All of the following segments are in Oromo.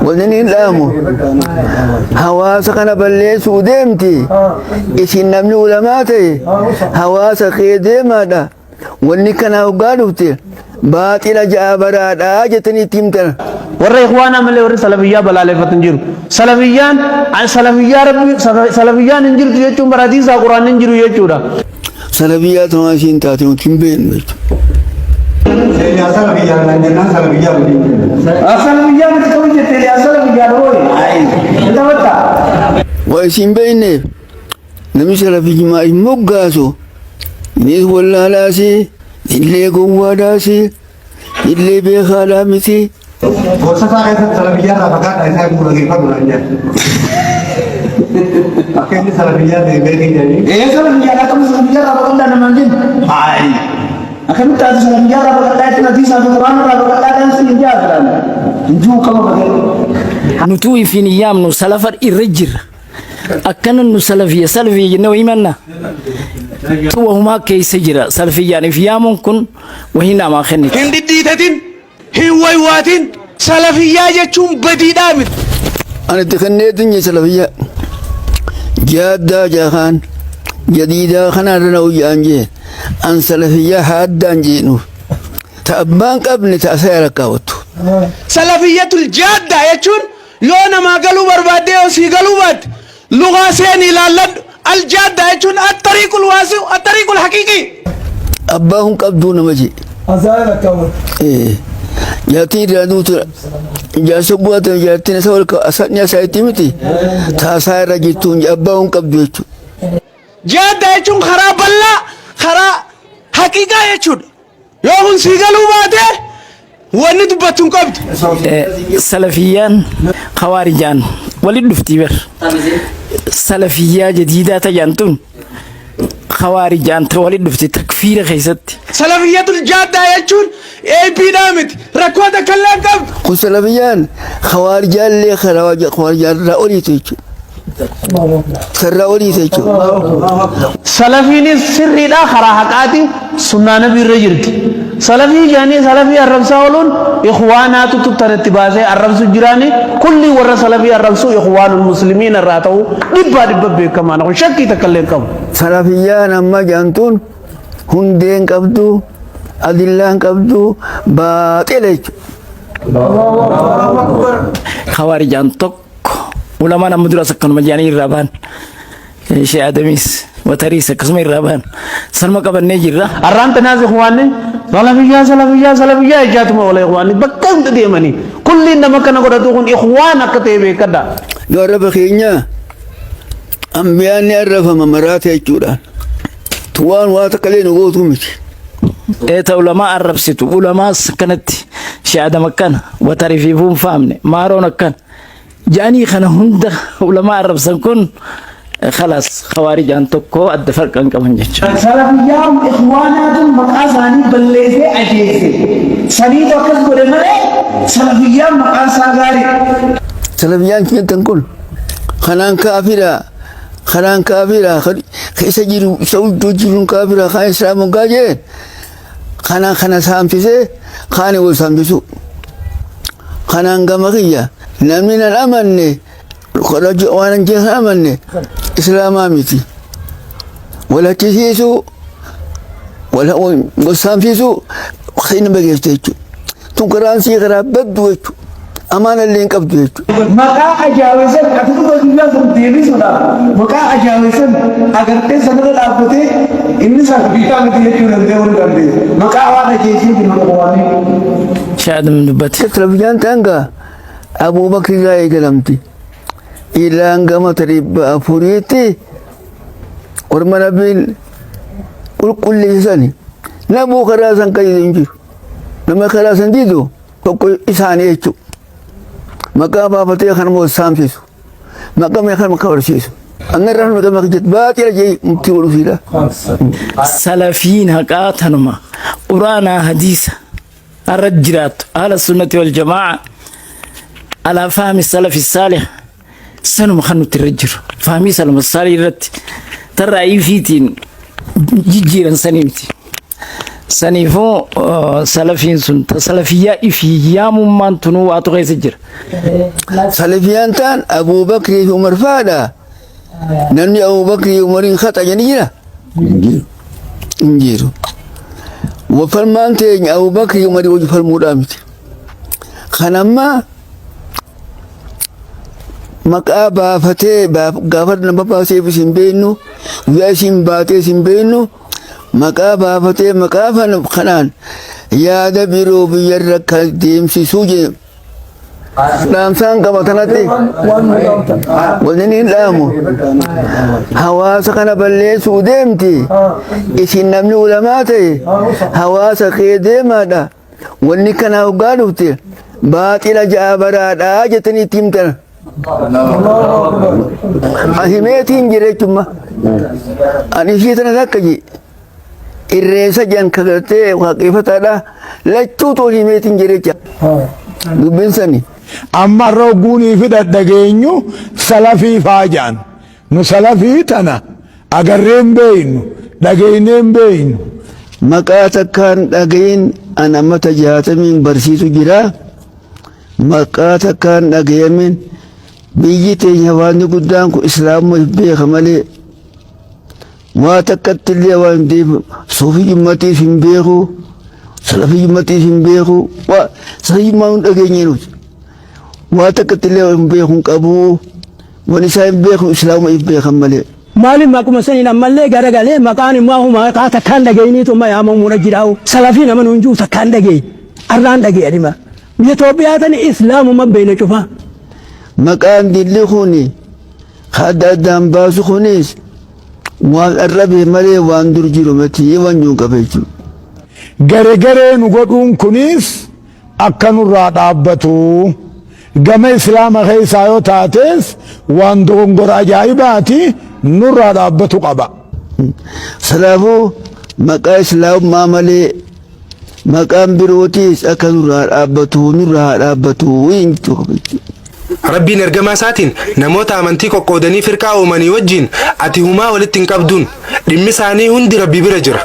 Wanni inni dhaamu hawaasa kana balleessuu deemti. Isin namni ulamaa ta'e hawaasa kee deemaadha. Wanni kana hoggaa dhufte baaxila ja'a baraadha jettanii itti himtan. Warra ikhwaanaa malee warri salafiyyaa balaaleffatu hin jiru. Salafiyyaan salafiyyaa rabbi salafiyyaan hin jirtu jechuun bara hadiisaa quraan hin jiru jechuudha. Salafiyyaa ta'uu isiin taate nuti hin beeknu jechuudha. Salafiyyaan naan jennaan salafiyyaa miti. Salafiyyaa miti ta'uu jette yaa salafiyyaa dhooyi. Hin taphattaa? Waa isin beekneef namni salafiyyummaa hin moggaasu innis wallaalaasi, illee gowwaadhaasi, illee beekaadhaa miti. Gorsa isaa keessatti salafiyyaa irraa fagaadhaa isaa hin dhageeffadhu naan jedhe. Akka inni salafiyyaa ta'e beekii jedhanii. Ee salafiyyaa akkamitti salafiyyaa irraa fagaadhaa namaan jennu? Haayi. Akkamitti ati salafiyyaa irraa fagaadhaa jechuun hadiisaa fi quraana irraa fagaadhaa dhaan siin hin jaafidhaan. Hin jiru qaba malee. Nutuu ifiin hin yaamnu salafa irra jirra. Akkana nu salafiyya salafiyya jennee wahii manna. Tu wahumaa keessa jira salafiyyaan if yaamuun kun wahii namaa kenniti. Hin dhidhiitatin, hin waywaatin, salafiyyaa jechuun badiidhaa miti. Ani itti kenneetiin jee salafiyyaa. Jaaddaa jaakaan jadiidaa kanarra na uyyaan jee an salafiyyaa haaddaan jeenuuf. Ta abbaan qabne ta asaa rakkaawattu. Salafiyyatul jaaddaa jechuun yoo namaa galuu barbaaddee yoo sii galuu baatte lugaa seenii ilaalladhu. Al-jaaddaa jechuun at-tariiqul waasi'u at-tariiqul haqiiqii. Abbaa hun qabduu nama jee. Asaa rakkaawwatu. Jaartiin irraa duutu jaarsa bu'aatan jaartiin isa wal asaan isaa itti miti taasaa irra jirtuun abbaa hun qabdu jechuudha. Jaaddaa jechuun karaa bal'aa karaa haqiiqaa jechuudha. Yoo kun sii galuu baate wanni dubbattu hin qabdu. Salafiyyaan khawaarijaan walitti dhuftii bar. Salafiyyaa jadiidaa tajan tun khawaarijaan ta walitti dhufti takfiira keessatti. Salafiyyatul jaaddaa jechuun eebbiidhaa miti. Rakkoo takka illee hin qabdu. Kun salafiyyaan khawaarijaallee khawaarijaallee oliitu jechuudha. Sarraa oliitu jechuudha. Salafiinis sirriidha karaa haqaati sunnaa nabii irra jirti. Salafii jedhanii salafii arrabsaa ooluun ikhwaanaatu tuttan itti baasee arrabsu jiraani kulli warra salafii arrabsu ikhwaanul muslimiin irraa ta'uu dhibbaa dhibba beekamaa kun shakkii takka illee hin qabu. Salafiyyaan amma jaantuun hundeen qabdu adillaan qabdu baaxila jechuudha. Khawaarijaan tokko ulamaan amma duras akkanuma jedhanii irraa ba'an. Shee Adamis Watariis akkasuma irraa ba'an. Sanuma qabannee jirra. Arraan tanaas ikhwaanni salafiyyaa salafiyyaa salafiyyaa jechaatuma oola ikhwaanni bakka hunda deemanii kulliin nama kana godhatu kun ikhwaan akka ta'e beekadha. Yoo arraba keenya ambiyaan ni arrafama maraata jechuudhaan. Tuwaan waa takka illee nu gootu miti. Eeta ulamaa arrabsitu ulamaas akkanatti Shee Adam akkana Watarii fi fuun faamne maaroon akkana jedhanii kana hunda ulamaa arrabsan kun khalaas khawaarijaan tokko adda farqa hin qaban jechuudha. Salafiyyaan ikhwaanaatu maqaa isaanii balleessee ajeese. Saniitu akkas godhe malee salafiyyaan maqaan isaa gaarii. Salafiyyaan jettan kun kanaan kaafira kanaan kaafira isa jiru isa iddoo jiruun kaafira kan islaam hoggaa jeen kanaan kana saamsisee kaani wal saamsisu. Kanaan gama kiyya namni nan amanne waan hin jeesan amanne islaamaa miti. Wal achisiisuu wal saamsisuu hin bageefte jechuudha. Tun karaan sii karaa baddu jechuudha. Amaan illee hin qabdu jechuudha. Maqaa ajaa'ibsan ati dhuga guyyaa sun deebisuudhaaf maqaa ajaa'ibsan agartee sanarra dhaabbatee inni salafiyyaa miti jechuu danda'uu ni dandeessa. Maqaa waan ajeesee jiru qabaanii. Shee Adam dubbate. Salafiyyaan ta'an Abubakar irraa eegalamti. Ilaan gama 400tti orma nabiin qulqulleessani. Namuu karaa san kan hin jiru. Nama karaa san didu tokko isaanii jechuudha. Maqaa baafatee kan immoo saamsisu. Maqaa mee kan maqaa barsiisu. Anna irraa maqaa maqaa jettu baatila jee murtii godhu siidha. Salafiin haqaa tanuma quraanaa hadiisa irra jiraattu ahla sunnati wal jamaa alaa fahmi salafi saalih sanuma kan nuti irra jiru fahmii salama saalih irratti tarraa ifiitiin jijjiiran sanii miti. Saniifuu salafiin sun ta salafiyyaa ifii yaamummaan tunuu waatu keessa jira. Salafiyaan taan Abuu Bakrii fi Umar fa'aadha. Namni Abuu Bakrii fi Umariin haxa jedhani jira? Hin jiru. Hin jiru. Falmaan teenya Abuu Bakrii fi Umarii wajji falmuudhaa miti. Kan amma maqaa baafatee gaafa nama baaseefis hin beeknu, guyyaa isiin baatees hin beeknu, maqaa baafatee maqaa kanaan yaada biroo biyyarra kan deemsisuu jedhe. Dhaamsaan qaba kanatti wanni inni dhaamu hawaasa kana balleessuu deemti. Isin namni ulamaa ta'e hawaasa kee deemaadha. Wanni kana hoggaa dhufte baaxila ja'a baraadha jettanii itti himtan. Himeetiin jira jechuudha. Ani ishii tana takka ji irreessa jan kagartee waaqeffataadha. Lachuu too himeetiin jira jecha. Dubbiin sani. Amma irra hogguunii fi dhadhageenyu salafii faa ja'an. Nu salafii tana agarree hin beeynu, dhageeynee hin beeynu. Maqaa takkaan dhagayin an amata jaatamiin barsiisu jira. Maqaa takkaan dhagayamin biyyi teenya hawaasni guddaan kun islaamuma if beeka malee waa takkatti illee waan hin deemu suufiyyummatiif hin beeku salafiyyummatiif hin beeku waa salafiyyummaa hin dhageenye nuti waa takkatti illee hin beeku hin qabu waan isaa hin beeku islaamuma if beekan malee. Maaliif maquma saniin ammallee garagalee maqaan immoo huma maqaa takkaan dhageenyiitu amma yaamamuudha jiraa'u salafii nama nuun jiru takkaan dhageenye arraan dhageenye dhima. Biyya Itoophiyaa tani islaamuma beeyna cufa. Maqaan dilli kuni ka adda addaan baasu kunis waan arrabe malee waan dur jiru miti waan jiru qaba jechuudha. Gare garee nu godhuun kunis akka nurraa dhaabbatu. Gama Islaama keessaa yoo taates waan dogongora ajaa'ibaati nurraa dhaabbatu qaba. Sanaafuu maqaa Islaamummaa malee maqaan birootiis akka nurraa dhaabbatu nurraa haa dhaabbatu jechuu qaba jechuudha. Rabbiin ergamaa isaatiin namoota amantii qoqqoodanii firqaa uumanii wajjin ati humaa walitti hin qabduun dhimmi isaanii hundi Rabbi bira jira.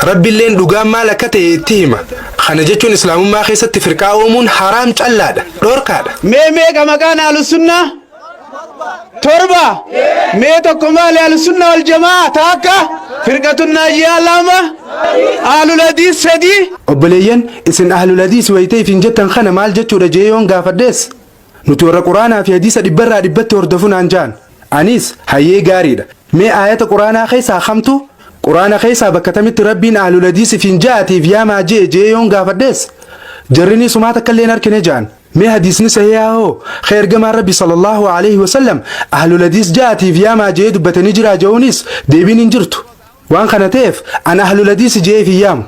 Rabbilleen dhugaan maal akka ta'e itti hima. Kana jechuun Islaamummaa keessatti firqaa uumuun haraam callaadha, dhoorkaadha. Mee meeqa maqaan Ahlusunnaa? Torba. Mee tokko maali Ahlusunnaa wal jamaa? Taakka firqatun naajiyaa lama Ahlul Hadiis sadii. Obboleeyyan isin Ahlul Hadiis wayita ifiin jettan kana maal jechuudha je'ee yoon gaafadhees Nuti warra Qur'aanaa fi Hadiisa dhibbarraa dhibbatti hordofu naan ja'an. Anis, Hayyee gaariidha. Mee aayata Qur'aanaa keessaa kamtu Qur'aana keessaa bakka tamitti Rabbiin Ahlul Hadiis ifiin ja'atiif yaamaa je'e je'ee yoon gaafadhees, jarri ni sumaa takkallee hin arkine ja'an. Mee Hadiisni sahiihaa hoo, ka Ergamaan Rabbi sallallaahu aleyhi wa sallam Ahlul Hadiis ja'atiif yaamaa je'ee dubbate ni jiraa ja'uunis deebiin hin jirtu. Waan kana ta'eef, an Ahlul Hadiisi je'ee if hin yaamu.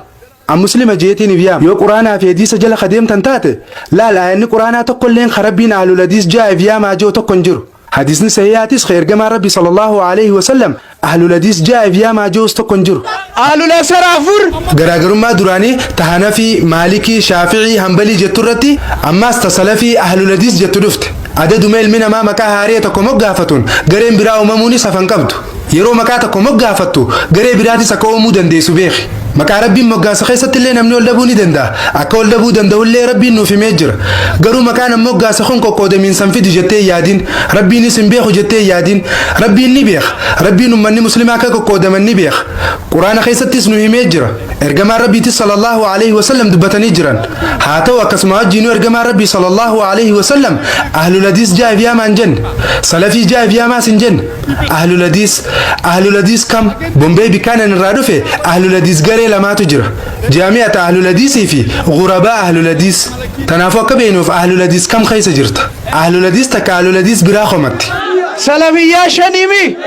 An Muslima je'eetiin if yaama. Yoo Qur'aanaa fi Hadiisa jala ka deemtan taate, laal aayanni Qur'aanaa tokkolleen ka Rabbiin Ahlul Hadiis je'aa if yaamaa je'u tokko hin jiru. Hadiisni sahiihaatis ka Ergamaan Rabbii sallallaahu aleyhi wa sallam Ahlul Hadiis je'aa if yaamaa je'us tokko hin jiru. Ahlul Asar 4. Garaagarummaa duraanii ta Hanafii, Maalikii, Shaafi'ii, Hanbalii jettu irratti ammaas ta Salafii, Ahlul Hadiis jettu dhufte. Adaduma ilmi namaa maqaa haaraya tokko moggaafatuun gareen biraa uumamuunis hafa hin qabdu. Yeroo maqaa tokko moggaafattu garee biraatis akka uumuu dandeessu beeki. Maqaa Rabbiin moggaase keessattillee namni wal dhabuu ni danda'a. Akka wal dhabuu danda'ullee Rabbiin nuuf himee jira. Garuu maqaan an moggaase kun qoqqoodamiinsa hin fidu jettee hin yaadin. Rabbiinis hin beeku jettee hin yaadin. Rabbiin ni beeka. Rabbiin ummanni muslimaa akka qoqqoodaman ni beeka. Qur'aana keessattis nu himee jira. Ergamaan Rabbiitis sallallahu aleyhi wa sallam dubbatanii jiran. Haa ta'u akkasuma wajjiinuu Ergamaan Rabbii sallallahu aleyhi wa sallam Ahlul Hadiis ja'a if yaamaa hin jenne. Salafii ja'a if yaamaas hin jenne. Ahlul Hadiis Ahlul Hadiis kam? Bombay bikkaanan irraa dhufe Ahlul Hadiis garee lamaatu jira. Jaami'ata Ahlul Hadiisii fi Ghurabaa Ahlul Hadiis. Tanaafuu akka beeynuuf Ahlul Hadiis kam keessa jirta? Ahlul Hadiis takka Ahlul Hadiis biraa komatti. Salafiyyaa shaniimi?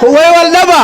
Way wal dhaba.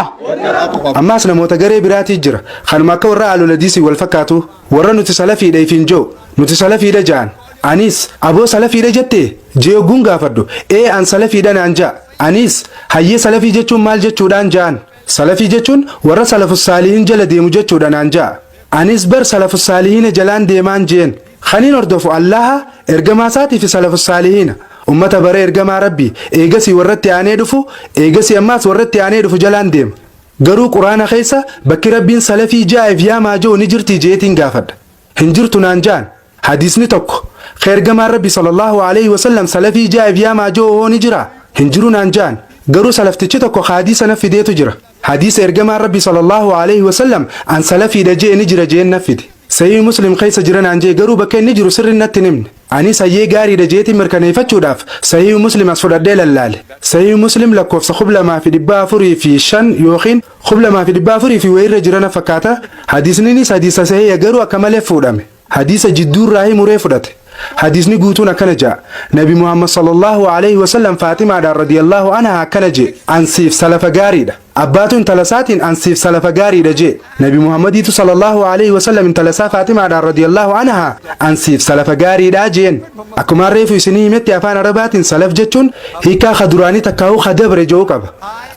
Ammaas namoota garee biraatii jira. Kanuma akka warra Ahlul Hadiisiin wal fakkaatuu. Warra nuti Salafiidha ifiin je'u. Nuti Salafiidha ja'an. Anis, Aboo Salafiidha jettee? Je'ee hogguun gaafadhu, Ee an Salafiidha naan ja'a. Anis, Hayyee Salafii jechuun maal jechuudhaan ja'an. Salafii jechuun warra Salafussaalihiin jala deemu jechuudha naan ja'a. Anis bar Salafussaalihiina jalaan deemaan je'en. Kaniin hordofu Allaaha, Ergamaa Isaatii fi Salafussaalihiina, ummata bara Ergamaa Rabbii, eegasii warra itti aanee dhufu, eegasii ammaas warra itti aanee dhufu jalaan deema. Garuu Qur'aana keessa bakki Rabbiin salafii ja'aif yaamaa je'u ni jirtii je'eetiin gaafadha. Hin jirtu naan ja'an. Hadiisni tokko ka ergamaan Rabbi sallallahu aleyhi wa sallam salafii ja'aif yaamaa je'u hoo ni jiraa? Hin jiru naan ja'an. Garuu salaftichi tokko ka hadiisa naf fideetu jira. Hadiisa ergamaan Rabbi sallallahu aleyhi wa sallam an salafiidha je'e ni jira je'een naf fide. Sahiih Muslim keessa jira naan je'e garuu bakka inni jiru sirri natti hin himne. Anis hayyee gaariidha je'eetiin mirkaneeyfachuudhaaf Sahiih Muslim as fudhadhee lallaale. Sahiih Muslim lakkoofsa 2405 yookiin 2400 fi wayirra jira na fakkaata. Hadiisninis hadiisa sahiiha garuu akka malee fuudhame. Hadiisa jidduurraahi muree fudhate. Hadiisni guutuun akkana ja'a. Nabi Muhammad sallallahu aleyhi wasallam Faaximaadhaan radiyallahu anhaa akkana je'e. An siif salafa gaariidha. Abbaatu intala isaatiin an siif salafa gaariidha je'e. Nabi Muhammadiitu sallallahu aleyhi wasallam intala isaa Faaximaadhaan radiyallahu anhaa an siif salafa gaariidha je'en. Akkumaan reefu isinii himetti afaan Arabaatiin salaf jechuun hiikkaa ka duraanii takkaahuu ka dabre je'u qaba.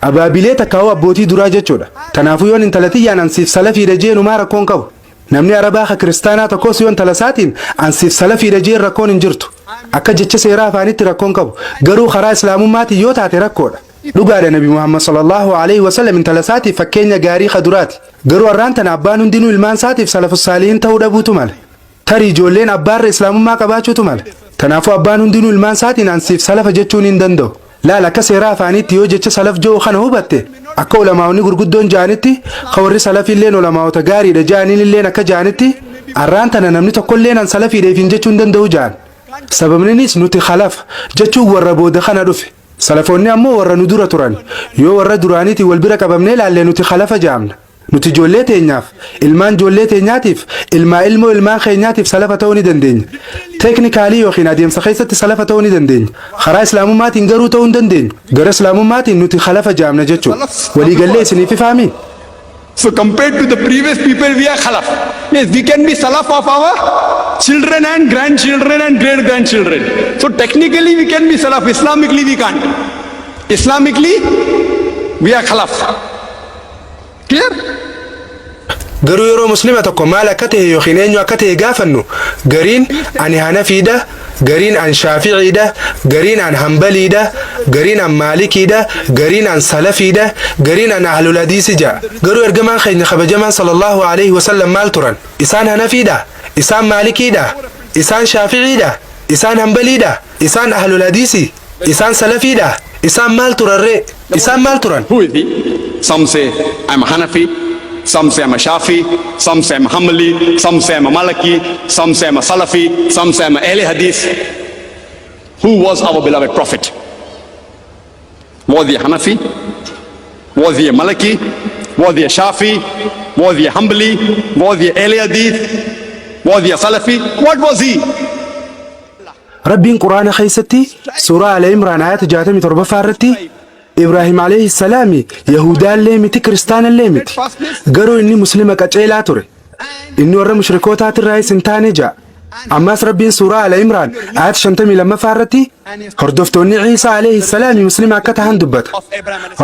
Abaabilee takkaahuu abbootii duraa jechuudha. Tanaafuu yoon intala tiyyaan an siif salafiidha je'en humaa rakkoon qabu. Namni Arabaa ka Kiristaanaa tokkos yoo intala isaatiin an siif salafiidha je'en rakkoon hin jirtu. Akka jecha seeraa afaanitti rakkoon qabu. Garuu karaa Islaamummaatiin yoo taate rakkoodha. Dhugaadha Nabi Muhammad sallallahu aleyhi wasallam intala isaatiif fakkeenya gaarii ka duraati. Garuu arraan tana abbaan hundinuu ilmaan isaatiif salafussaalihiin ta'uu dhabuutu mala. Tarii ijoolleen abbaarra Islaamummaa qabaachuutu mala. Tanaafuu abbaan hundinuu ilmaan isaatiin an siif salafa jechuun hin danda'u. Laal akka seeraa afaaniitti yoo jecha salaf je'u kana hubatte akka ulamaa'onni gurguddoon ja'anitti ka warri salafiilleen ulamaa'ota gaariidha ja'aniinilleen akka ja'anitti arraan tana namni tokkolleen an salafiidha ifiin jechuu hin danda'u ja'an. Sababninis nuti khalaf jechuun warra booda kana dhufe. Salafoonni ammoo warra nu dura turan. Yoo warra duraaniitiin wal bira qabamnee laalle nuti khalafa ja'amna. Nuti ijoollee teenyaaf, ilmaan ijoollee teenyaatiif, ilmaa ilmoo ilmaan keenyaatiif salafa ta'uu ni dandeenya. Teeknikaalii yookiin adeemsa keessatti salafa ta'uu ni dandeenya. Karaa Islaamummaatiin garuu ta'uu hin dandeenyu. Gara Islaamummaatiin nuti khalafa ja'amna jechuudha. Walii gallee isiniif ifaamii? So compared to the previous people we are khalaf. Yes, we can be salaf of our children and grandchildren and great grandchildren. So technically we can be salaf, Islamically we can't. Islamically we are khalaf. Clear? Garuu yeroo muslima tokko maal akka ta'e yookiin eenyu akka ta'e gaafannu gariin ani Hanafiidha, gariin an Shaafi'iidha, gariin an Hanbaliidha, gariin an Maalikiidha, gariin an Salafiidha, gariin an Ahlul Hadiisi ja'a. Garuu ergamaan keenya kabajamaan sallallahu aleyhi wasallam maal turan? Isaan Hanafiidha? Isaan Maalikiidha? Isaan Shaafi'iidha? Isaan Hanbaliidha? Isaan Ahlul Hadiisi? Isaan Salafiidha? Isaan maal turan ree? Isaan maal turan? Who is he? Some say I'm a Hanafi, some say I'm a Shafi, some say I'm a Hanbali, some say I'm a Maliki, some say I'm a Salafi, some say I'm a Ahle Hadith. Who was our beloved Prophet? Was he a Hanafi? Was he a Maliki? Was he a Shafi? Was he a Hanbali? Was he a Ahle Hadith? Was he a Salafi? What was he? Rabbiin Qur'aana keessatti suuraa Al Imraan ayata 67ffaa irratti Ibraahim alayhi salaami Yahudaallee miti Kiristaanallee miti. Garuu inni muslima qaceelaa ture. Inni warra mushrikootaatirraayis hin taane ja'a. Ammas Rabbiin suuraa Al Imraan ayata 52ffaa irratti hordoftoonni Ciisaa alayhi salaami muslima akka tahan dubbata.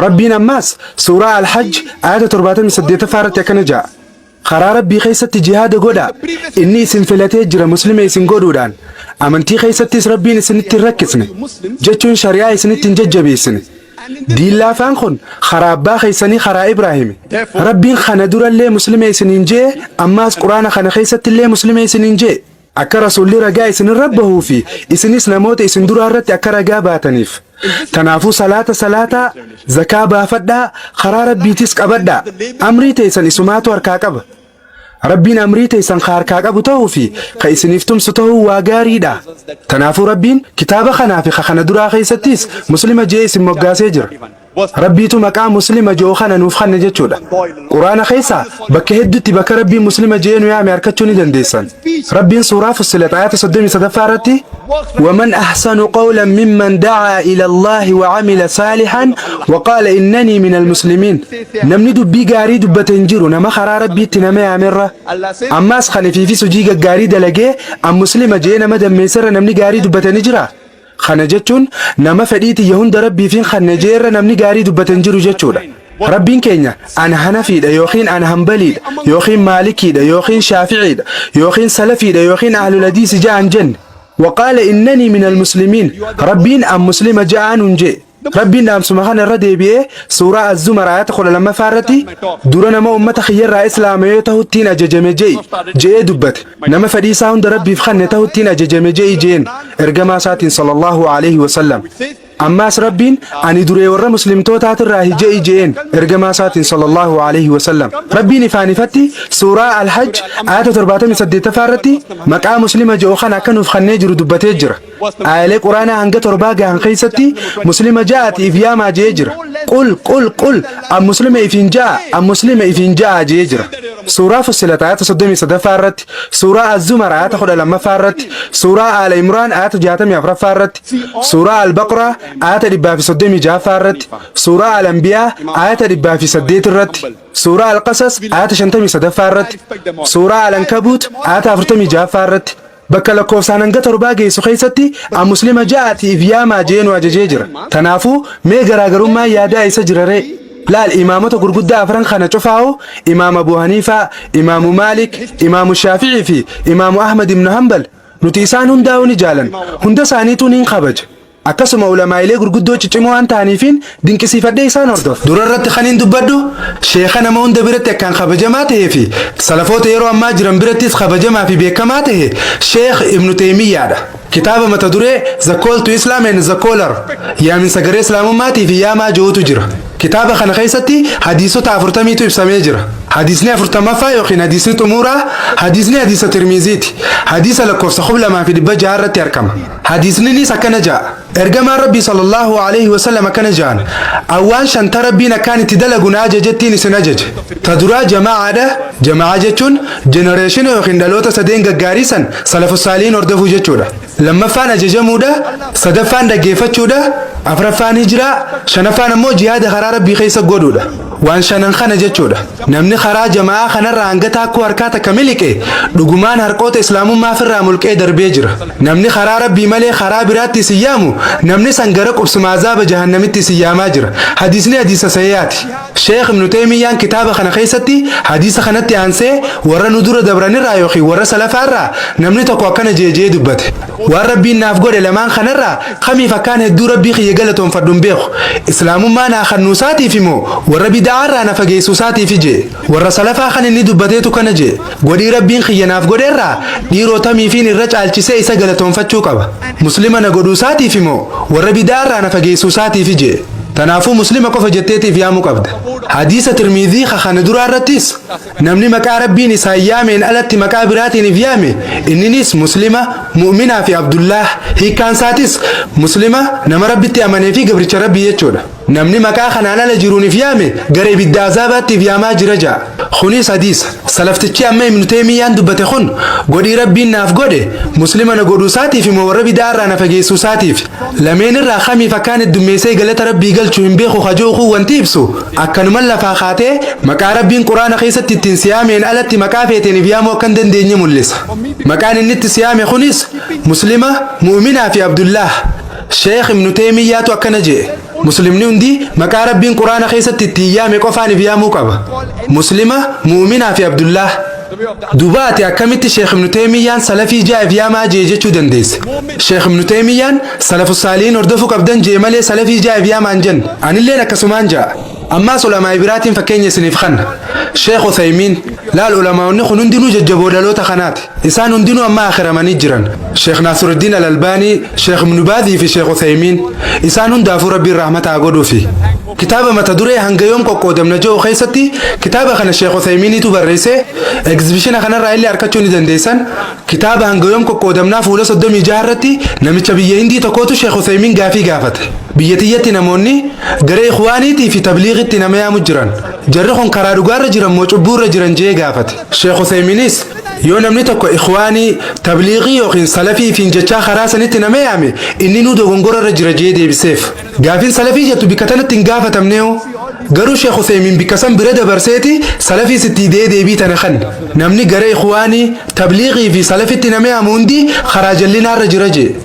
Rabbiin ammas suuraa Al-Hajj ayata 78ffaa irratti akkana ja'a. Karaa Rabbii keessatti jihaada godhaa. Inni isin filatee jira muslima isin godhuudhaan. Amantii keessattis Rabbiin isinitti hin rakkisne. Jechuun shari'aa isinitti hin jajjabeessine. Diin laafaan kun karaa abbaa keessanii karaa Ibraahimi. Rabbiin kana durallee muslima isiniin jee ammaas Quraana kana keessattillee muslima isiniin jee. Akka Rasuulli ragaa isinirra bahuu fi isinis namoota isin duraa irratti akka ragaa baataniif. Tanaafuu salaata salaataa, zakaa baafadhaa, karaa Rabbiitis qabadhaa. Amrii teessan isumaatu harkaa qaba. Rabbiin amrii teessan ka harkaa qabu ta'uu fi ka isiniif tumsu ta'uu waa gaariidha. Tanaafuu Rabbiin kitaaba kanaa fi ka kana duraa keessattis muslima je'ee isin moggaasee jira. Rabbiitu maqaa muslima je'u kana nuuf kanne jechuudha. Quraana keessa bakka hedduutti bakka Rabbiin muslima je'ee nu yaame arkachuu ni dandeessan. Rabbiin suuraa Fussilat ayata 33ffaa irratti ومن أحسن قولا ممن دعا إلى الله وعمل صالحا وقال إنني من المسلمين namni dubbii gaarii dubbate hin jiru nama karaa Rabbiitti nama yaamerra ammaas kan ifiifis hojii gaggaarii dalagee an muslima je'ee nama dammeesserra namni gaarii dubbate ni jira. Kana jechuun nama fedhii tiyya hunda Rabbiifin kanne je'erra namni gaarii dubbate hin jiru jechuudha. Rabbiin keenya an Hanafiidha yookiin an Hanbaliidha yookiin Maalikiidha yookiin Shaafi'iidha yookiin Salafiidha yookiin Ahlul Hadiisi ja'an jenne. Waqaala innanii minal muslimiin Rabbiin an muslima ja'aa nun je'e. Rabbiin dhaamsuma kana irra deebi'ee Suuraa Az-Zumar aayata 12ffaa irratti dura nama ummata kiyyarraa islaamayee tahuttiin ajajame je'i je'ee dubbate. Nama fedhii isaa hunda Rabbiif kanne tahuttiin ajajame je'i je'een ergamaa isaatiin sallallahu alaihi wasallam. Ammaas Rabbiin ani duree warra muslimtootaatirraahi je'i je'een ergamaa isaatiin sallallahu alaihi wasallam. Rabbiin ifaan ifatti Suuraa Al-Hajj aayata 78ffaa irratti maqaa muslima je'u kana akka nuuf kannee jiru dubbatee jira. Aayalee Quraanaa hanga torbaa gahan keessatti muslima ja'aati if yaamaa je'ee jira. Qul qul qul an muslima ifiin ja'a an muslima ifiin ja'a je'ee jira. Suuraa Fussilat aayata 33ffaa irratti, Suuraa Az-Zumar aayata 12ffaa irratti, Suuraa Aala Imraan aayata 64ffaa irratti, Suuraa Al-Baqraa aayata 136ffaa irratti, Suuraa Al-Anbiyaa aayata 108 irratti, Suuraa Al-Qasas aayata 53ffaa irratti, Suuraa Al-Ankabuut aayata 46ffaa irratti, bakka lakkoofsaan hanga torbaa geessu keessatti an muslima ja'aati if yaamaa je'ee nu ajajee jira. Tanaafuu mee garaagarummaan yaadaa eessa jira ree? Laal imaamota gurguddaa afran kana cufaa'u Imaam Abu Haniifaa, Imaamu Maalik, Imaamu Shaafi'ii fi Imaamu Ahmad ibn Hanbal nuti isaan hundaa'uu ni jaalan. Hunda isaaniituu niin kabaja. Akkasuma ulamaa'ilee gurguddoo ciccimoo waan ta'aniifiin dinqisiifadhee isaan hordofa. Dura irratti kaniin dubbadhu sheekha nama hunda biratti akkaan kabajamaa tahee fi salafoota yeroo ammaa jiran birattis kabajamaa fi beekamaa tahe Sheekh Ibnu Teeymiyyaadha. Kitaaba mata duree The Call to Islam and the Caller yaaminsa gara Islaamummaatii fi yaamaa je'utu jira. Kitaaba kana keessatti hadiisota afurtamiitu ibsamee jira. Hadiisni afurtamaffaa yookiin hadiisni xumuraa hadiisni hadiisa Tirmiiziiti. Hadiisa lakkoofsa 2600 irratti argama. Hadiisninis akkana ja'a. Ergamaan Rabbii sallallahu alaihi wasallam akkana ja'an. Awwaan shanta Rabbiin akkaan itti dalagu na ajajettiin isin ajaje. Ta duraa jamaa'aadha. Jama'aa jechuun jenereeshina yookiin dhaloota sadeen gaggaarii san salafu saalihiin hordofuu jechuudha. Lammaffaan ajajamuudha. Sadaffaan dhaggeeffachuudha. Afraffaan hijiraa. Shanaffaan ammoo jihaada karaa Rabbii keessa godhuudha. Waan shanan kana jechuudha. Namni karaa jama'aa kanarraa hanga taakkuu harkaa takka miliqe dhugumaan harqoota islaamummaa firraa mulqee darbee jira. Namni karaa Rabbii malee karaa biraatti isin yaamu namni san gara qubsuma azaaba jahannamitti isin yaamaa jira. Hadiisni hadiisa sahihaati. Sheekh Ibnu Teeymiyyaan kitaaba kana keessatti hadiisa kanatti aansee warra nu dura dabranirraa yookiin warra salafaarraa namni tokko akkana jeejee dubbate. Waan Rabbiin naaf godhe lamaan kanarraa kamiif akkaan hedduu Rabbii kiyya galatoonfadhu hin beeku. Islaamummaa naa kannuu isaatiif moo warra bida'aarraa na fageessuu isaatiif jee. Warra salafaa kan inni dubbateetu kana jee. Godhii Rabbiin kiyya naaf godheerraa dhiiroo tamiifiin irra caalchisee isa galatoonfachuu qaba. Muslima na godhuu isaatiif moo warra bida'aarraa na fageessuu isaatiif jee. Tanaafuu muslima qofa jetteetiif yaamuu qabda. Hadiisa Tirmiizii kana duraa irrattis namni maqaa Rabbiin isaan yaameen alatti maqaa biraatiin if yaame inninis muslima, mu'minaa fi Abdullaah hiikkaan isaatis muslima nama Rabbitti amanee fi gabricha Rabbii jechuudha. Namni maqaa kanaan ala jiruun if yaame gara ibidda azaabaatti if yaamaa jira ja'a. Kunis hadiisa. Salaftichi amma Ibnu Teeymiyyaan dubbate kun godhii Rabbiin naaf godhe muslima na godhuu isaatiif moo warra bida'aarraa na fageessuu isaatiif lameen irraa kamiif akkaan heddummeessee galata Rabbii galchu hin beeku kajoo kun wanti ibsu akkanuman lafaa kaatee maqaa Rabbiin Quraana keessatti ittiin siyaameen alatti maqaa feeteen if yaamuu akka hin dandeenye mul'isa. Maqaan inni itti siyaame kunis muslima, mu'minaa fi Abdullaah. Sheekh Ibnu Teeymiyyaatu akkana je'e. Muslimni hundi maqaa Rabbiin Quraana keessatti ittiin yaame qofaan if yaamuu qaba. Muslima, mu'minaa fi Abdullaah. Duuba ati akkamitti Sheekh Ibnu Teeymiyyaan salafii ja'a if yaamaa jee jechuu dandeesse? Sheekh Ibnu Teeymiyyaan salafu saalihiin hordofuu qabdan jee malee salafii ja'a if yaamaan jenne. Anilleen akkasumaan ja'a. Ammaas ulamaa'i biraatiin fakkeenya isiniif kanna. Sheekh Uthaymiin, laal ulamaa'onni kun hundinuu jajjaboo dhaloota kanaati. Isaan hundinuu amma akhiramanii jiran. Sheekh Naasiruddin Al-Albaanii, Sheekh Ibnu Baazii fi Sheekh Uthaymiin. Isaan hundaafuu Rabbiin rahmata haa godhuufi. Kitaaba mata duree hanga yoom qoqqoodamna jedhu keessatti kitaaba kana Sheekh Uthaymiiniitu barreesse. Egzibishina kanarraa illee arkachuu ni dandeessan. Kitaaba hanga yoom qoqqoodamnaa fuula 36 irratti namicha biyya Hindii tokkootu Sheekh Uthaymiin gaafii gaafate. Biyya tiyyatti namoonni gara ikhwaaniitii fi tabliigitti nama yaamu jiran. Jarri kun karaa dhugaarra jiran moo cubbuurra jiran jee gaafate. Sheekh Uthaymiinis yoo namni tokko ikhwaanii, tabliigii yookiin salafii ifiin jechaa karaa sanitti nama yaame inni nuu dogongora irra jira jee deebiseef. Gaafiin salafii jettu bikka tanatti hin gaafatamneeho. Garuu Sheekh Uthaymiin bikka san bira dabarseeti salafiis itti ida'ee deebii tana kanne. Namni gara ikhwaanii, tabliigii fi salafitti nama yaamu hundi karaa jallinaarra jira jee.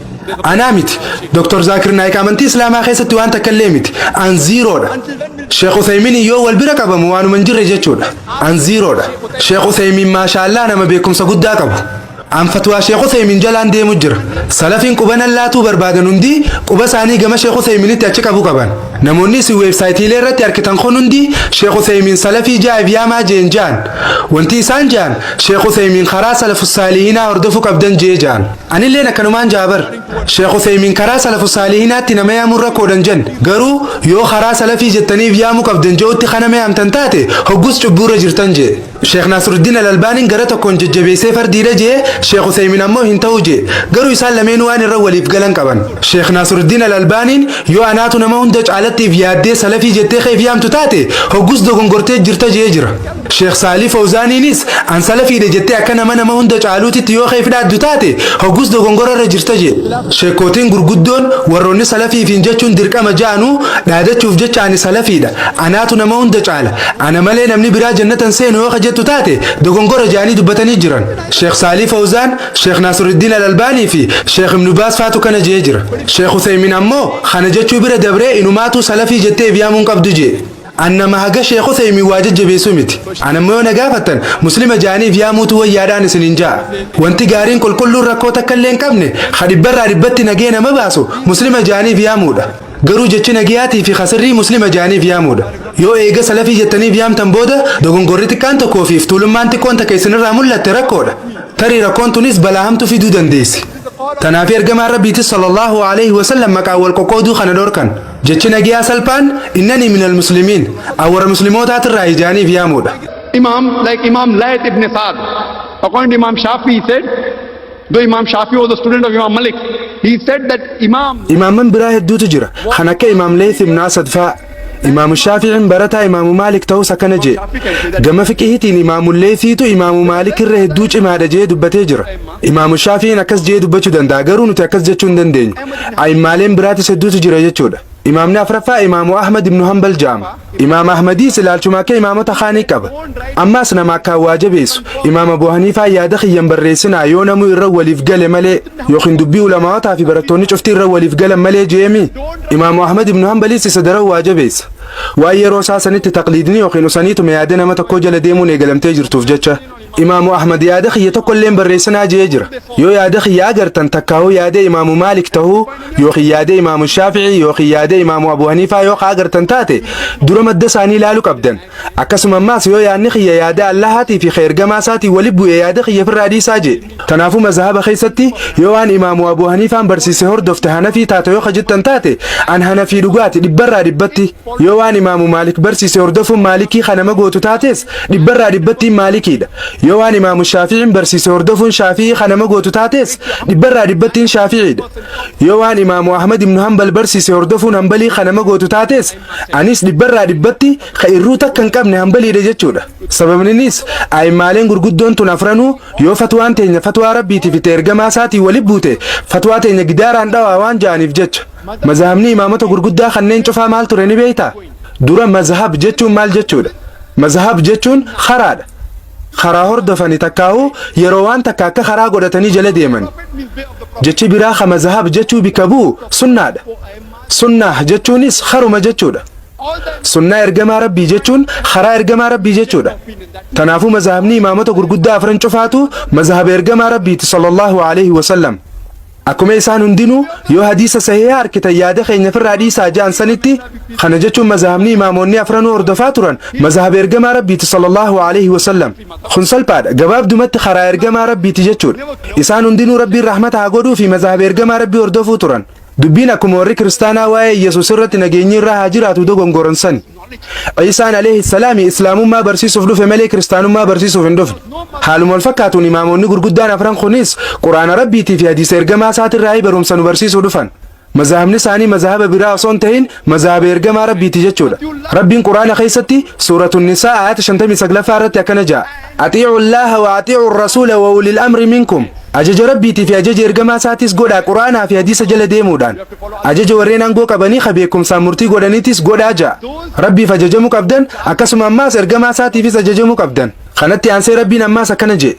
Anaa miti. Dr. Zaakir Naayik amantii Islaamaa keessatti waan takka illee miti. An ziiroodha. Sheekh Uthaymiin yoo wal bira qabamu waanuma hin jirre jechuudha. An ziiroodha. Sheekh Uthaymiin maashaallaa nama beekumsa guddaa qabu. An fatwaa Sheekh Uthaymin jalaan deemu jira. Salafiin quba nan laatuu barbaadan hundi quba isaanii gama Sheekh Uthayminaatti achi qabu qaban. Namoonni isin weebsaayitiilee irratti arkitan kun hundi Sheekh Uthaymin salafii jaa'if yaamaa jeen ja'an. Wanti isaan ja'an Sheekh Uthaymin karaa salafu saalihinaa hordofuu qabdan jee ja'an. Anilleen akkanumaan ja'a bar. Sheekh Uthaymin karaa salafu saalihinaatti nama yaamuun rakkoodhan jen. Garuu yoo karaa salafii jettaniif yaamuu qabdan je'utti kana yaamtan taate hoggus cubbuurra jirtan jee. Sheekh Nasruddin Al-Albaaniin gara tokkoon jajjabeessee fardiidha jee, Sheekh Uthaymin ammoo hin ta'u jee. Garuu isaan lameen waan irra waliif galan qaban. Sheekh Nasruddin Al-Albaaniin yoo anaatu nama hunda caalattiif yaaddee salafii jettee keef yaamtu taate hoggus dogongortee jirta jee jira. Sheekh Saalih Fawzaaniinis an salafiidha jettee akka nama nama hunda caaluutitti yoo keef dhaaddu taate hoggus dogongora irra jirta jee. Sheekootiin gurguddoon warroonni salafiifiin jechuun dirqama ja'anuu dhaadachuuf jecha ani salafiidha. Anaatu nama hunda caala. Ana malee namni biraa jannatan seenu yoo jettu taate dogongora ja'anii dubbatanii jiran. Sheekh Saalih Fawzaan, Sheekh Nasruddin Al-Albaanii fi Sheekh Ibn Baaz faatu kana jee jira. Sheekh Uthaymin ammoo kana jechuu bira dabree inumaatu salafii jettee yaamuun qabdu jee. An nama haga Sheekh Uthaymin waa jajjabeessu miti. An ammoo yoo na gaafattan muslima ja'aniif yaamuutu wayyaadhaan isinin ja'a. Wanti gaariin qulqulluun rakkoo takka illee hin qabne ha dhibbarraa dhibbatti nagee nama baasu muslima ja'aniif yaamuudha. Garuu jechi nagiyaatii fi kasirrii muslima ja'aniif yaamuudha. Yoo eega salafii jettaniif yaamtan booda dogongorri xiqqaan tokkoo fi tuulummaan xiqqoon takka isinirraa mul'atte rakkoodha. Tarii rakkoon tunis balaa hamtu fiduu dandeessi. Tanaaf ergamaan Rabbiitis sallallahu alaihi wasallam maqaa wal qoqqooduu kana dhorkan. Jechi nagiyaa salphaan innanii minal muslimiin awwara muslimootaatiirraa ijaaniif yaamuudha. Imam like Imam Layth ibn Sa'd. According to Imam Shafi, he said, though Imam Shafi was a student of Imam Malik, he said that Imam Imaamman biraa hedduutu jira. Kan akka Imaam Layth ibn Asad fa'a. Imaamu Shaafi'iin barataa Imaamu Maalik ta'us akkana jee. Gama fiqihiitiin Imaamu Laythiitu Imaamu Maalik irra hedduu cimaadha jee dubbatee jira. Imaamu Shaafi'iin akkas jee dubbachuu danda'a, garuu nuti akkas jechuu hin dandeenyu. A'immaaleen biraatis hedduutu jira jechuudha. Imaamni afraffaa Imaamu Ahmad ibn Hanbal jedhama. Imaam Ahmadiis ilaalchuma akka imaamota kaanii qaba. Ammaas nama akkaan waa jabeessu. Imaam Abu Haniifaa yaada kiyyan barreessinaa yoo namuu irra waliif gale malee yookiin dubbii ulamaawotaa fi barattoonni cuftii irra waliif galan malee jeemi. Imaamu Ahmad ibn Hanbaliis isa daran waa jabeessa. Waan yeroo isaa sanitti taqliidni yookiin usaniituma yaada nama tokkoo jala deemuun eegalamtee jirtuuf jecha. Imaamu Ahmad yaada kiyya tokko illee barreessinaa jee jira. Yoo yaada kiyya agartan takkaa'uu yaada Imaamu Maalik ta'uu yookiin yaada Imaamu Shaafi'ii yookiin yaada Imaamu Abu Haniifaa yoo agartan taate dura madda isaanii ilaaluu qabdan. Akkasuma ammaas yoo yaadni kiyya yaada Allahaatii fi ergamaa isaatii wali bu'e yaada kiyya firraa dhiisaa jee. Kanaafuu mazhaba keessatti yoo waan Imaamu Abu Haniifaan barsiise hordofte Hanafii taate yoo jettan taate an Hanafii dhugaati dhibbarraa dhibbatti. Yoo waan Imaamu Maalik barsiise hordofuun Maalikii kanama gootu taates dhibbarraa dhibbattiin Maalikiidha. Yoo waan Imaamu Shaafi'iin barsiise hordofuun Shaafi'ii kanama gootu taates dhibbarraa dhibbattiin Shaafi'iidha. Yoo waan Imaamu Ahmad ibn Hanbal barsiise hordofuun Hanbalii kanama gootu taates anis dhibbarraa dhibbatti ka irruu takka hin qabne Hanbaliidha jechuudha. Sababninis a'immaaleen gurguddoon tun afranuu yoo fatwaan teenya fatwaa Rabbiitii fi ergamaa isaatii wali buute fatwaa teenya gidaaraan dhawaa waan ja'aniif jecha. Mazhabni imaamota gurguddaa kanneen cufaa maal ture ni beektaa? Dura mazhab jechuun maal jechuudha? Mazhab jechuun karaadha. Karaa hordofani takkaa'uu yeroo waan takka akka karaa godhatanii jala deeman. Jechi biraa ka mazhab jechuu bikka bu'u sunnaadha. Sunnaa jechuunis karuma jechuudha. Sunnaa ergamaa Rabbii jechuun karaa ergamaa Rabbii jechuudha. Kanaafuu mazhabni imaamota gurguddaa afran cufaatu mazhaba ergamaa Rabbiiti sallallahu alaihi wasallam. Akkuma isaan hundinuu yoo hadiisa sahihaa arkitan yaada keenya firraa dhiisaa ja'an sanitti, kana jechuun mazhabni imaamonni afranuu hordofaa turan mazhaba ergamaa Rabbiiti sallallahu alaihi wasallam. Kun salphaadha, gabaabdumatti karaa ergamaa Rabbiiti jechuudha. Isaan hundinuu Rabbiin rahmata haa godhuu fi mazhaba ergamaa Rabbii hordofuu turan. Dubbiin akkuma warri kiristaanaa waa'ee Yesuus irratti nageenyi irraa haa jiraatu dogongoran sani. Iisaan alayhi salaami islaamummaa barsiisuuf dhufe malee kiristaanummaa barsiisuuf hin dhufne. Haaluma wal fakkaatuun imaamonni gurguddaan afran kunis Quraana Rabbiitii fi hadiisa ergamaa isaatirraa barumsa nu barsiisuu dhufan. Mazhabni isaanii mazhaba biraa osoo hin ta'in mazhaba ergamaa Rabbiiti jechuudha. Rabbiin Quraana keessatti suuratun Nisaa ayata 59ffaa irratti akkana ja'a. Atiicu Allaaha wa atiicu Rasuula wa ulil amri minkum. Ajaja Rabbiitii fi ajaja ergamaa isaatis godhaa Quraanaa fi hadiisa jala deemuudhaan. Ajaja warreen aangoo qabanii ka beekumsaan murtii godhaniitis godhaa ja'a. Rabbiif ajajamuu qabdan, akkasuma ammaas ergamaa isaatiifis ajajamuu qabdan. Kanatti aansee Rabbiin ammaas akkana jedhe.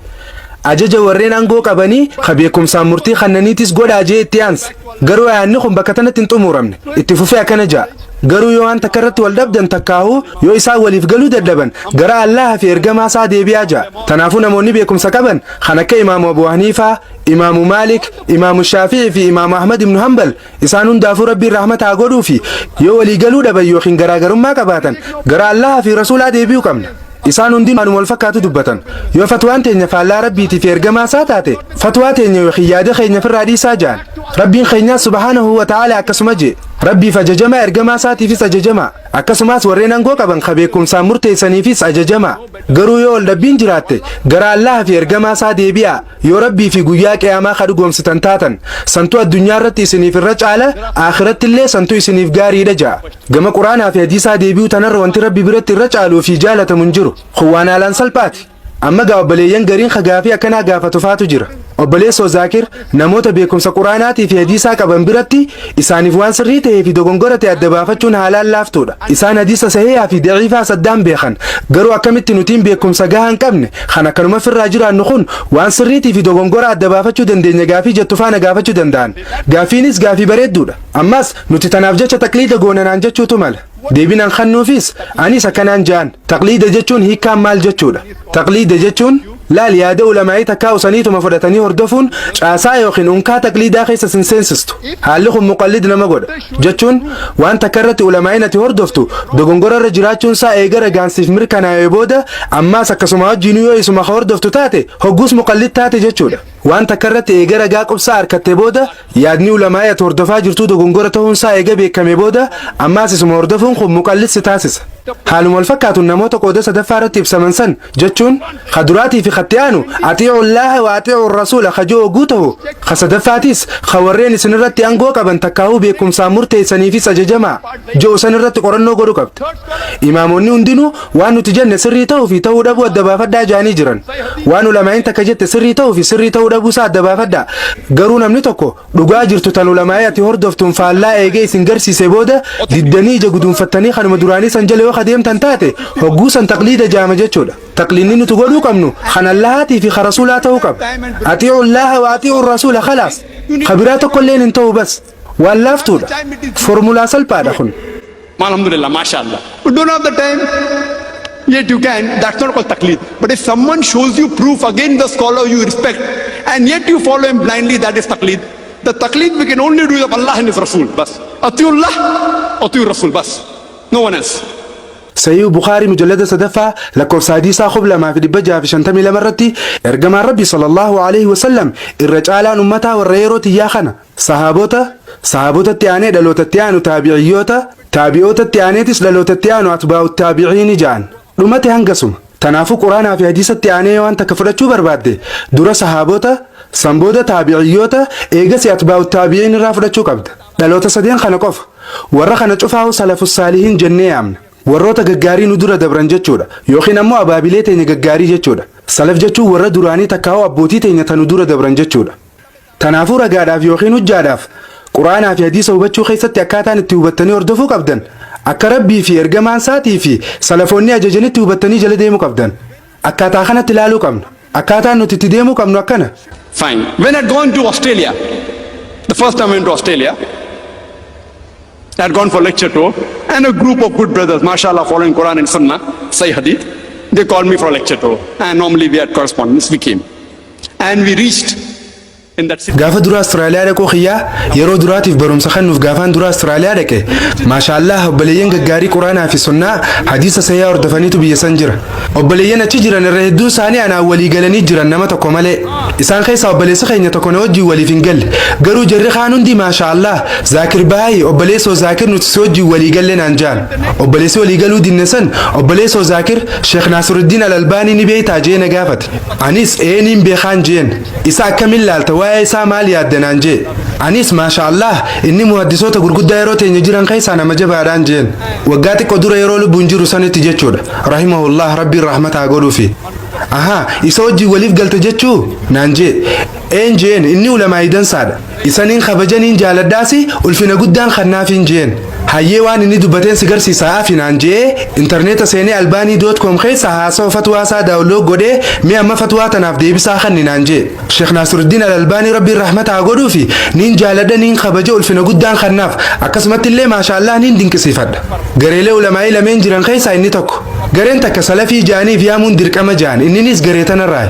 Ajaja warreen aangoo qabanii ka beekumsaan murtii kannaniitis godhaa jee itti aanse. Garuu ayaanni kun bakka tanatti hin xumuramne. Itti fufee akkana ja'a. Garuu yoo waan takka irratti wal dhabdan takkaahuu yoo isaan waliif galuu dadhaban gara Allaaha fi ergamaa isaa deebi'aa ja'a. Tanaafuu namoonni beekumsa qaban kan akka Imaamu Abu Haniifaa, Imaamu Maalik, Imaamu Shaafi'ii fi Imaamu Ahmad ibnu Hanbal isaan hundaafuu Rabbiin rahmata haa godhuufi yoo walii galuu dhaban yookiin garaagarummaa qabaatan gara Allaaha fi Rasuulaa deebi'uu qabna. Isaan hundinuu waanuma wal fakkaatu dubbatan. Yoo fatwaan teenya faallaa Rabbiitii fi ergamaa isaa taate, fatwaa teenya yookiin yaada keenya firraa dhiisaa ja'an. Rabbiin keenyaas subhaanahu wa ta'aalaa akkasuma je'e. Rabbiif ajajamaa ergamaa isaatiifis ajajamaa. Akkasumaas warreen angoo qaban ka beekumsaan murteessaniifis ajajamaa. Garuu yoo wal dhabbiin jiraatte, gara Allaaha fi ergamaa isaa deebi'aa. Yoo Rabbii fi Guyyaa Qiyaamaa ka dhugoomsitan taatan, santu addunyaa irratti isiniif irra caala, Aakhirattillee santu isiniif gaariidha ja'a. Gama Qur'aanaa fi Hadiisaa deebi'uu tanarra wanti Rabbi biratti irra caaluu fi jaalatamu hin jiru. Kun waan haalaan salphaati. Amma gaa obboleeyyan gariin ka gaafii akkanaa gaafatu faatu jira. Obboleessoo Zaakir, namoota beekumsa Qur'aanaatii fi Hadiisaa qaban biratti isaaniif waan sirrii ta'ee fi dogongora ta'e adda baafachuun haalaan laaftuudha. Isaan hadiisa sahiihaa fi da'iifaas addaan beekan. Garuu akkamitti nutiin beekumsa gahaa hin qabne, kan akkanuma firraa jiraannu kun waan sirriitii fi dogongora adda baafachuu dandeenya gaafii jettu faana gaafachuu danda'an. Gaafiinis gaafii bareedduudha. Ammas nuti tanaaf jecha taqliida goona naan jechuutu mala. Deebiin an kannuufis anis akkanaan ja'an. Taqliida jechuun hiikkaan maal jechuudha? Taqliida jechuun laal yaada ulamaa'ii takkaa usaniituma fudhatanii hordofuun caasaa yookiin unkaa taqliidaa keessa sin seensistu. Haalli kun muqallid nama godha. Jechuun waan takka irratti ulamaa'iin ati hordoftu dogongora irra jiraachuun isaa eega ragaan siif mirkanaa'ee booda ammaas akkasuma wajjiinuu yoo isuma ka hordoftu taate hogguus muqallid taate jechuudha. Waan takka irratti eega ragaa qubsaa arkatte booda yaadni ulamaa'ii ati hordofaa jirtuu dogongora tahuun isaa eega beekamee booda ammaas isuma hordofuun kun muqallid si taasisa. Haaluma wal fakkaatuun namoota qooda sadaffaa irratti ibsaman san jechuun ka duraatii fi ka itti aanu axii'ullaaha wa axii'ur rasuula ka ji'u hogguu tahu ka sadaffaatiis ka warreen isin irratti angoo qaban takkaahuu beekumsaan murteessaniifis ajajamaa ji'u san irratti qorannoo godhu qabda. Imaamonni hundinuu waan nuti jenne sirrii ta'uu fi ta'uu dhabuu adda baafadhaa jaanii jiran. Waan ulamaa'in takka jette sirrii ta'uu fi sirrii ta'uu dhabuu isaa adda baafadhaa. Garuu namni tokko dhugaa jirtu tan ulamaa'ii ati hordoftuun faallaa eegee isin garsiise booda diddanii ija guduunfattanii kanuma duraanii san jala yoo kadeemtan taate hogguu san taqliida jaama jechuudha. Taqliidni nuti godhuu qabnu kan Allahaatii fi kan Rasuulaa ta'uu qaba. Axii'u Allaaha wa axii'u Rasuula khalaas. Ka biraa tokkolleen hin ta'u bas. Waan laaftuudha. Formulaa salphaadha kun. Alhamdulillah, mashallah. You don't have the time. Yet you can. That's not called taqleed. But if someone shows you proof against the scholar you respect, and yet you follow him blindly, that is taqleed. The taqleed we can only do is of Allah and His Rasul. Bas. Atiullah, Atiur Rasul. Bas. No one else. Sahiih Bukhaarii mujallada 3ffaa lakkoofsa hadiisaa 2652 irratti Ergamaan Rabbii sallallaahu aleyhi wa sallam irra caalaan ummataa warra yeroo tiyyaa kana, Sahaabota, Sahaabotatti aanee dhaloota itti aanu Taabi'iyyoota, Taabi'ootatti aaneetis dhaloota itti aanu Atbaa'ut Taabi'iini ja'an. Dhumate hangasuma. Tanaafuu Qur'aanaa fi Hadiisatti aanee yoo waan takka fudhachuu barbaadde dura Sahaabota, san booda Taabi'iyyoota, eegasii Atbaa'ut Taabi'iin irraa fudhachuu qabda. Dhaloota sadeen kana qofa. Warra kana cufaahuu Salafussaalihiin jennee yaamna. Warroota gaggaarii nu dura dabran jechuudha. Yookiin ammoo abaabilee teenya gaggaarii jechuudha. Salaf jechuun warra duraanii takkaahuu abbootii teenya ta nu dura dabran jechuudha. Tanaafuu ragaadhaaf yookiin hujjaadhaaf Qur'aanaa fi Hadiisa hubachuu keessatti akkaataan itti hubattanii hordofuu qabdan akka Rabbii fi Ergamaan isaatii fi salafoonni ajajanitti hubattanii jala deemuu qabdan. Akkaataa kanatti ilaaluu qabna. Akkaataan nuti itti deemuu qabnu akkana. Fine. When I'd gone to Australia, the first time I went to Australia, I'd gone for lecture tour, and a group of good brothers, mashallah, following Quran and Sunnah, Sahih Hadith, they called me for a lecture tour. And normally we had correspondence, we came. And we reached in that city. Gaafa dura Austraaliyaa dhaquu kiyyaa yeroo duraatiif barumsa kennuuf gaafaan dura Austraaliyaa dhaqe maashaallaah obboleeyyan gaggaarii Quraanaa fi sunnaa hadiisa sahihaa hordofaniitu biyya san jira. Obboleeyyan achi jiran irra hedduun isaanii anaan walii galanii jiran nama tokko malee. Isaan keessaa obboleessi keenya tokko na wajjin waliif hin galle. Garuu jarri kaan hundi maashaa Allaah Zaakir baayi obboleessoo Zaakir nuti si wajjin walii galle naan ja'an. Obboleessi walii galuu dinne san obboleessoo Zaakir Sheekh Naasiruddiin Al-Albaanii ni beektaa je'ee na gaafate. Anis ee niin beekaan je'en. Isa akkamiin laalta waa'ee isaa maal yaadda naan je'e. Anis maashaa Allaah inni muhaddisoota gurguddaa yeroo teenya jiran keessaa nama jabaadhaan je'en. Waggaa xiqqo dura yeroo lubbuun jiru sanitti jechuudha. Rahimahullaah Rabbiin rahmata haa godhuufi. Ahaa, isa wajjin waliif galte jechuu? Naan jee. Een jeen, inni ulamaa'ii dansaadha. Isaniin kabajaniin jaaladhaasi, ulfina guddaan kannaafiin jeen. Hayyee, waan inni dubbateen si garsiisaa afi naan jee. Intarneeta seenee albaanii.com keessa haasawa fatwaasaa download godhee, mee amma fatwaa tanaaf deebisaa kanni naan jee. Sheekh Naasiruddin Al-Albaanii, Rabbiin rahmata haa godhuufi, niin jaaladha, niin kabaja, ulfina guddaan kannaaf. Akkasumatti illee, maashaallah, niin dinqisiifadha. Gareelee ulamaa'ii lameen jiran keessaa inni tokko. Gareen takka salafii jaaniif yaamuun dirqama jaan, inninis garee tanarraa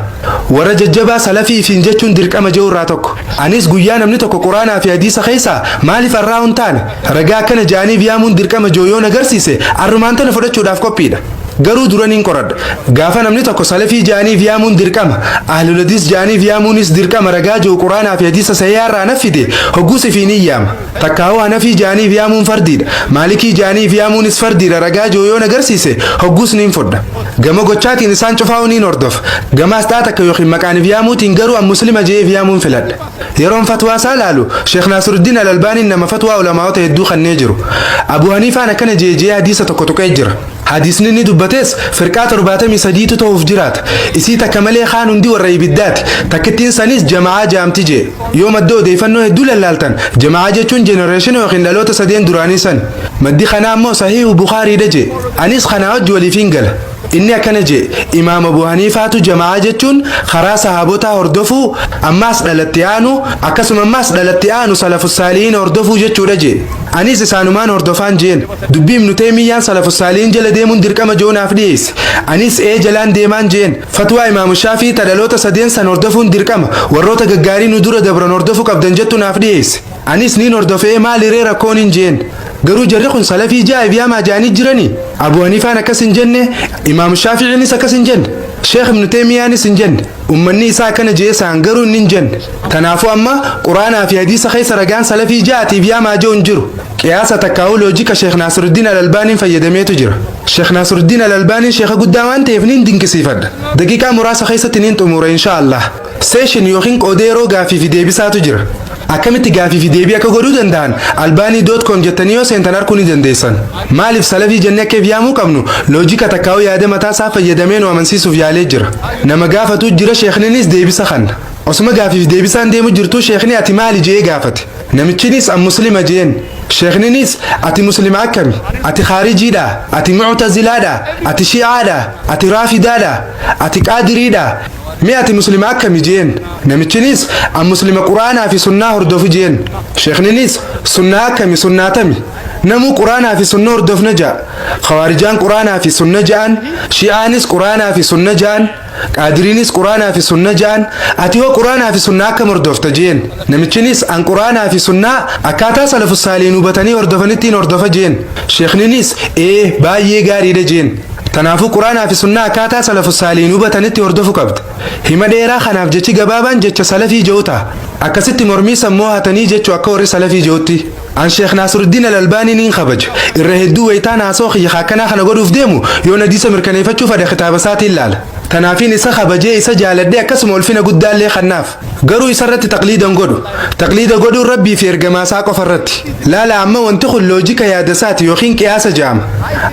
warra jajjabaa salafii ifiin jechuun dirqama jiru irraa tokko. Anis guyyaa namni tokko Quraanaa fi hadiisa keessaa maaliif arraa hin taane ragaa akkana jaaniif yaamuun dirqama jiru yoo agarsiise, arrumaan tana fudhachuudhaaf qophiidha. Garuu duraniin qoradha. Gaafa namni tokko salafii jaaniif yaamuun dirqama, ahlul hadiis jaaniif yaamuunis dirqama ragaa jiru Quraanaa fi hadiisa sahihaa irraa fide, hogguus ifiin hin yaama. Takkaa'uu hanafii jaaniif yaamuun fardiidha, maalikii jaaniif yaamuunis fardiidha ragaa jiru yoo agarsiise, hogguus niin fudha. Gama gochaatiin isaan cufaa'uu niin hordofa. Gama asxaa takka yookiin maqaaniif yaamuutiin garuu an muslima je'eef yaamuun filadha. Yeroon fatwaa isaa laalu, Sheekh Naasiruddin Al-Albaaniin nama fatwaa ulamaa'ota hedduu kannee jiru. Abu Haniifaan akkana jeejee hadiisa tokko tuqee jira. Hadiisni inni dubbates firqaa 73tu ta'uuf jiraata. Isii takka malee kaan hundi warra ibiddaati. Takkittiin sanis jama'aa jaamti jee. Yoo madda odeeffannoo hedduu lallaaltan, jama'aa jechuun generation yookiin dhaloota sadeen duraanii san. Maddi kanaa immoo Sahiihu Bukaariidha jee. Anis kanaa wajji waliif hin gala. Inni akkana jee: Imaam Abu Haniifaatu jama'aa jechuun karaa sahaabotaa hordofuu, ammaas dhalatti aanu, akkasuma ammaas dhalatti aanu salafus saalihiin hordofuu jechuudha jee. Anis isaanumaan hordofaan jeen. Dubbii Ibnu Teemiyyaan salafus saalihiin jala deemuun dirqama joonaaf dhiyeesse, anis ee jalaan deemaan jeen. Fatwaa Imaamu Shaafii ta dhaloota sadeen san hordofuun dirqama, warroota gaggaarii nu dura dabran hordofuu qabdan jettu naaf dhiyeesse, anis niin hordofee. Maaliree rakkoon hin jeen. Garuu jarri kun salafii jaa'ib yaamaa jaanii jiranii. Abu Haniifaan akkas hin jenne, Imaamu Shaaficiinis akkas hin jenne, Sheekh Ibnu Teemiyaanis hin jenne. Ummanni isaa akkana jee isaan garuu inni hin jenne. Kanaafuu amma Quraanaa fi hadiisa keessa ragaan salafii ja'atiif yaamaa jiru hin jiru. Qiyaasa takkaa'uu loojika Sheekh Naasiruddin Al-Albaaniin fayyadameetu jira. Sheekh Naasiruddin Al-Albaaniin sheeka guddaa waan ta'eef niin dinqisiifadha. Daqiiqaa muraasa keessatti niin xumura, insha Allah. Session yookiin qoodee yeroo gaafii fi deebisaatu jira. Akkamitti gaafii fi deebii akka godhuu danda'an albaanii.com jettanii yoo seentan arguu ni dandeessan. Maaliif salafii jennee akka yaamuu qabnu loojika takkaa'uu yaada mataa isaa fayyadamee nu amansiisuuf yaalee jira. Nama gaafatu jira, sheekninis deebisa kanna. Osuma gaafii fi deebisaan deemu jirtuu, sheekni ati maali jee gaafate. Namichinis an muslima jeen. Sheekninis ati muslima akkami? Ati khaarijiidha? Ati mu'tazilaadha? Ati shi'aadha? Ati raafidaadha? Ati qaadiriidha? Mee ati muslima akkami jeen. Namichinis an muslima Quraanaa fi sunnaa hordofu jeen. Sheekninis sunnaa akkami, sunnaatami? Namuu Quraanaa fi sunna hordofna ja'a. Khawaarijaan Quraanaa fi sunna ja'an, shi'aanis Quraanaa fi sunna ja'an, qaadiriinis Quraanaa fi sunna ja'an. Ati hoo Quraanaa fi sunnaa akkam hordofta jeen. Namichinis an Quraanaa fi sunnaa akkaataa salafus saaliin hubatanii hordofanittiin hordofa jeen. Sheekninis ee, baay'ee gaariidha jeen. Kanaafuu Quraanaa fi sunnaa akkaataa salafus saaliin hubatanitti hordofu qabda. Hima dheeraa kanaaf jechi gabaabaan jecha salafii jedhu ta'a. Akkasitti mormii sammuu hatanii jechuu akka warri salafii jedhutti. An Sheekh Naasiruddin Al-Albaanii niin kabaja. Irra hedduu wayitaan haasoo kiyya akkanaa kana godhuuf deemu, yoo hadiisa mirkaneeffachuu fedhe kitaaba isaatiin laala. Tanaafiin isa kabajee, isa jaaladhee, akkasuma ulfina guddaallee kannaaf. Garuu isarratti taqliidan godhu. Taqliida godhuun Rabbii fi ergamaa isaa qofa irratti. Laala, amma wanti kun loojika yaada isaati yookiin qiyaasa jedhama.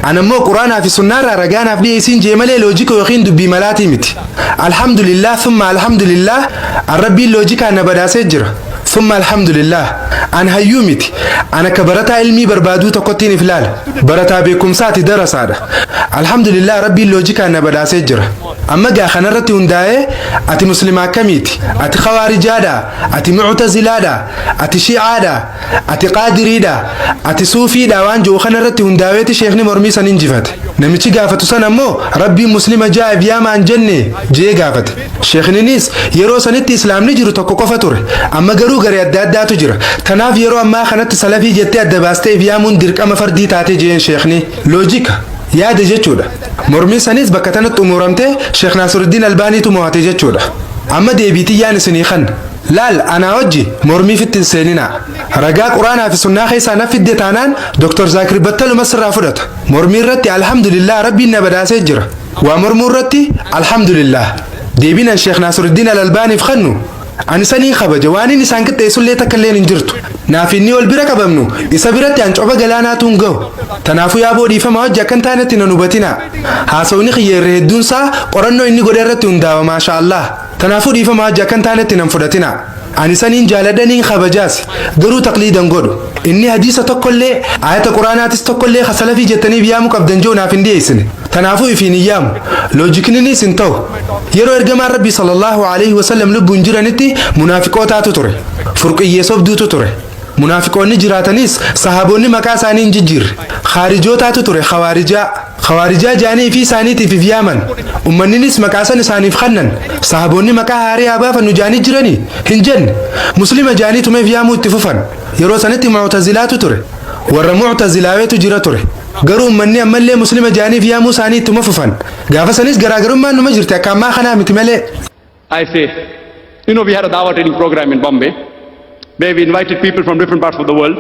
An ammoo Quraanaa fi sunnaarraa ragaanaaf dhiyeessiin jee malee loojika yookiin dubbii malaatii miti. Alhamdulillah, thumma alhamdulillah, an Rabbiin loojikaan na badhaasee jira. Thumma alhamdulillah, an hayyuu miti. An akka barataa ilmii barbaaduu tokkottiin if laala. Barataa beekumsaati, darasaadha. Alhamdulillah, Rabbiin loojikaan na badhaasee jira. Amma gaa kanarratti hundaa'ee ati muslima akkamiiti? Ati kawaarijaadha? Ati mu'tazilaadha? Ati shi'aadha? Ati qaadiriidha? Ati suufiidha? Waan jiru kanarratti hundaa'eeti sheekni mormii san injifate. Namichi gaafatu san ammoo Rabbiin muslima jaa'eef yaamaan jenne jee gaafate. Sheekninis yeroo sanitti islaamni jiru tokko qofa ture. Amma garuu garee adda addaatu jira. Kanaaf yeroo ammaa kanatti salafii jettee adda baastee if yaamuun dirqama fardii taate jeen sheekni. Loojika yaada jechuudha. Mormiin sanis bakka tanatti xumuramtee Sheekh Naasiruddin Albaaniitu mo'ate jechuudha. Amma deebiitiyyaan isinii kan. Laal, anaa wajji mormiif itti hin seeninaa. Ragaa Quraanaa fi sunnaa keessaa na fidde taanaan Dr. Zaakir battaluma sirraa fudhata. Mormii irratti alhamdulillah, Rabbiin na badhaasee jira. Waa mormuu irratti alhamdulillah. Deebiin an Sheekh Naasiruddin Al-Albaaniif kannu Ani saniin kabaja, waan inni isaan qixxeessullee takka illeen hin jirtu. Naaf inni ol bira qabamnu isa biratti an coba galaanaatu hin gahu. Tanaafuu yaaboo, dhiifama hojii akkan taanetti nan hubatina. Haasawni xiyyeerre hedduunsaa qorannoo inni godhe irratti hundaa'a, maasha Allah. Tanaafuu dhiifama hojii akkan taanetti nan fudhatina. Ani saniin jaaladhaniin kabajaas, garuu taqliidan godhu. Inni hadiisa tokkollee, ayata quraanaatis tokkollee ka salafii jettaniif yaamu qabdan jiru naaf hin dhiyeessine. Tanaafuu ifiin hin yaamu. Loojikninis hin ta'u. Yeroo ergamaan Rabbii sallallahu alaihi wasallam lubbuun jiranitti munaafiqootaatu ture, furqiyyee sobduutu ture. Munaafiqoonni jiraatanis sahaboonni maqaa isaanii hin jijjiirre. Khaarijootaatu ture, khawaarijaa. Khawaarijaa jaanii fi isaaniitiif if yaaman. Ummanninis maqaa san isaaniif kannan. Sahaboonni maqaa haarii haa baafannu jaanii jiranii hin jenne. Muslima jaanii tumeef yaamuu itti fufan. Yeroo sanitti mu'tazilaatu ture, warra mu'tazilaaweetu jira ture. Garuu ummanni ammallee muslima jaaniif yaamuu isaanii ittuma fufan. Gaafa sanis garaagarummaan numa jirti, akka ammaa kanaa miti malee. I say, we had a Dawah training program in Bombay where we invited people from different parts of the world.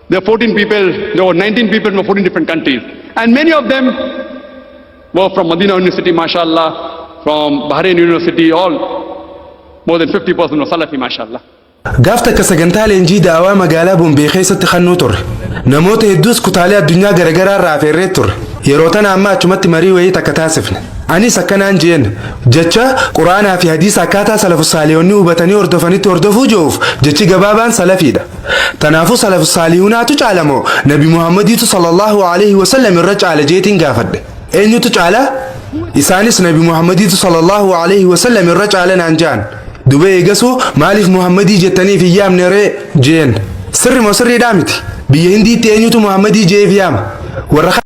There were 14 people, there were 19 people from 14 different countries. And many of them were from Medina University, mashallah, from Bahrain University, all more than 50% were Salafi, mashallah. Gaaf takka sagantaa leenjii daawaa magaalaa Bombee keessatti kannuu turre. Namoota hedduus kutaalee addunyaa garaagaraa irraa afeerree turre. Yeroo tana amma achumatti marii wayii takka taasifne. Anis akkanaan jeen: jecha quraanaa fi hadiisa akkaataa salafu saaliyoonni hubatanii hordofanitti hordofuu jiruuf jechi gabaabaan salafiidha. Tanaafuu salafu saalihuunaatu caalamoo Nabi Muhammadiitu sallallahu alaihi wasallam irra caala jeetiin gaafadhe. Eenyutu caala? Isaanis Nabi Muhammadiitu sallallahu alaihi wasallam irra caala naan jaan. Duba eegasuu maaliif Muhammadii jettaniif hin yaamne ree jeen. Sirri moo sirriidhaa miti? Biyya Hindiitti eenyutu Muhammadii jeef yaama? Warra